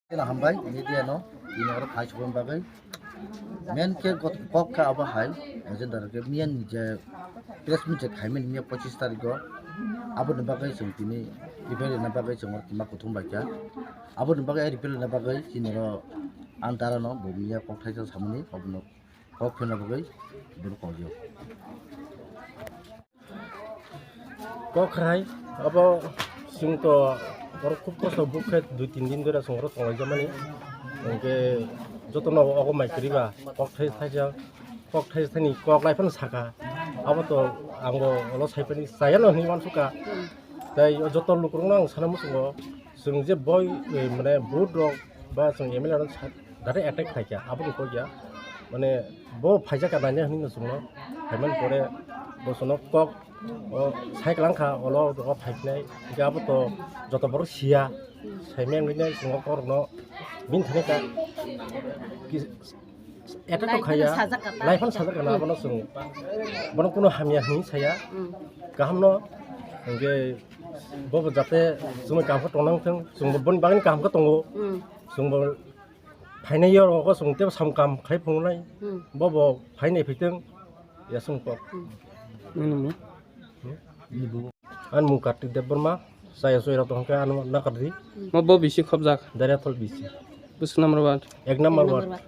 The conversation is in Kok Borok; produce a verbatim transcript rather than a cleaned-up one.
Kena hambai media no, ini oro khai chukun bagwi. Main khe got-, kok kha abo hai, agenda rok khe miyan je press meet je khaimani miya pochis tarikh o. Aboni bagwi chwng tini repair rwna bagwi chwng oro tima kuthum bai kha. Aboni bagwi repair rwna bagwi chini oro antara no bo miya kok thaisa samani, abono kok phena bagwi bono kok yo. Kok khrai, abo chwng to borok khub kosto buk khe dui tin din dora chwng oro tonglaijak mani. Hwnkhe jotono ogo mai kwrwi ba kok thai thaijak, kok thai thani kok lai phano saka. Abo to ang bo ulo sai phani chaya no hinwi uansukha. Tai o joto lukurokno ang sana muchungo, chwng je boi, eh, mane vote rok ba chwng M L A rok sa-, direct attack khaikha, aboni kok ya. Mane bo phaijak ka naina hinwi no chwngno, phaimani pore bo chwngno kok o sai kwlangkha, olo o phaiphinai, hwnkhe abo to joto borok siya, saimaya wngwi nai chwng o kokrokno bini thani ka ki-, Attack to khaya, life no sajak ka ta. Life no sajak ka na, abono chwng, bono kuno hamya hinwi saya, Hmm. Kaham no, hwnkhe bobo jate chwngno kaham khe tongnang thung, chwngbo boni bagwino kaham khe tongo, Hmm. Chwngbo phainai yo rogo chwng tebo sam kaham khai phunuknai, Hmm. Bobo phainai phitwng, ya chwng kok. Hmm. Nini mung? Ani mung Kartik Debbarma, chaya chwrai rok tongkha ano nakardi. Mo bo bisi khobjak. Dariathol bisi. Bwswk number ward? Ek number ward.